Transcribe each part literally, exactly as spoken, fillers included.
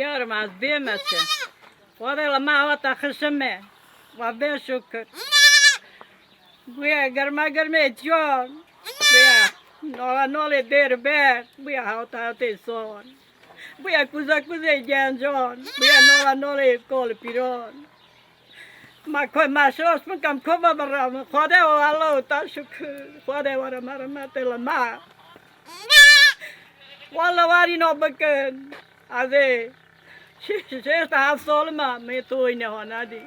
Yarim ez bê me çi. Xwedê li me hata xişime. Wa bê şukir. Bûye germa germê can. Bûye nola nolê dêr ber. Bûye hawta hawtê son. Bûye kuza kuzê gencan. Bûye nola nolê kol pîran. Ma koy ma şoş bikim, ko bibirem. Xwedê û Allah û te şukir. Xwedê were me rehmetê li me. Walla warî no bikin. Ez ê şêst heft sal me, mê tu wî neha nedî.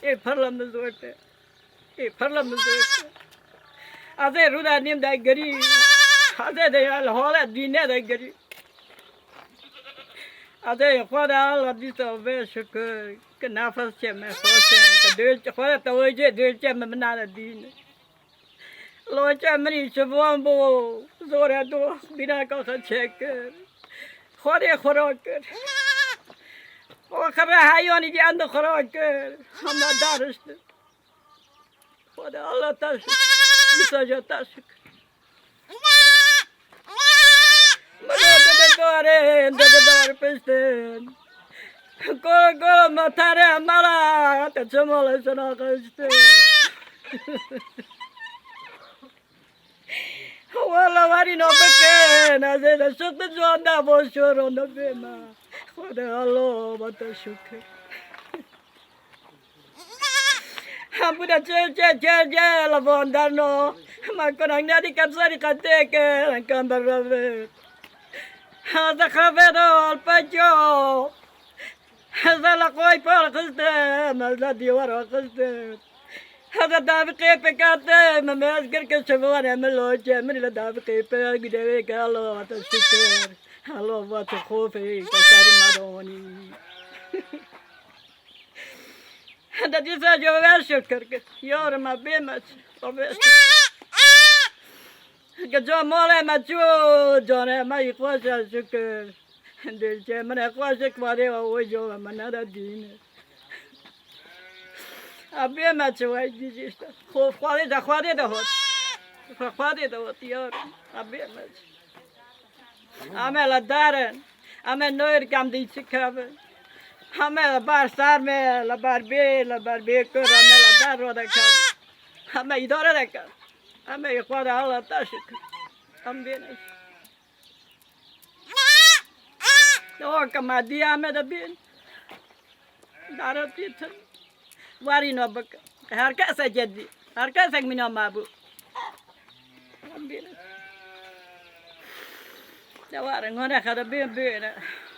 Ê pir li min zor te. Ê pir li min zor te. Ez ê rû de nêm de girî. Ez ê de ya li hale dîne de girî. Ez ê xwe de Allah dîsa vê şikir ki nefes çê me xweş e, ki dê xwe de tewecê dê çê me min nane dîne. Loçe min î çivan bû, zor e do, bîneka xwe çêkir. Xwarê xwe rakir. O xire heyanî jî endo xwe rakir. Hema dariştin. Xwedê Allah te şikir. Dîsa jî te şikir. Miro dide darê, dide dar piştin. Kolo kolo matare mala, te çi mala şina qeştin. Wala warî no bikin, ez ê de şuxtu ciwan de bo şoro no bêma. Xwedê Allah ba te şukir. Hembûne çê çê çê çê li van derno. Ma kunek nedî kepserî qetê ke enkan berrevê. Heze xevê de alpeço. Heze li qoy par xistim, heze dîwar xistim. Heze davî qêpê katim, me ez girke şevan em loçe, min li davî qêpê gidewê ke Allah te şikir. Allah va te xofê, te sarî me donî. De dîsa jo ve şikir kir. Yar me bê me çi. O bê şikir. Ke ca malê me çû, canê me yî xweş e şikir. Dilçê min e xweş e, kwarê we wê jo ve me nede dîne. A bê me çi we dî işte. Xo xwarê de, xwarê de hot. Xo xwarê de hot yar. A bê me çi. Ame li dar in. Ame noyir kam dî çi kevin. Ame li bar sar me, li bar bê, li bar bê kur, ame li dar ro de kevin. Ame îdare de kevin. Ame î xwe de Allah te şikir. Em bêne. Yo ke me dî ame de bîn. Dara pîtin. Warî no bik. Her kesek cedî. Her kesek mîna me bû. Em bîne. De warin, hone xede bê bê ne.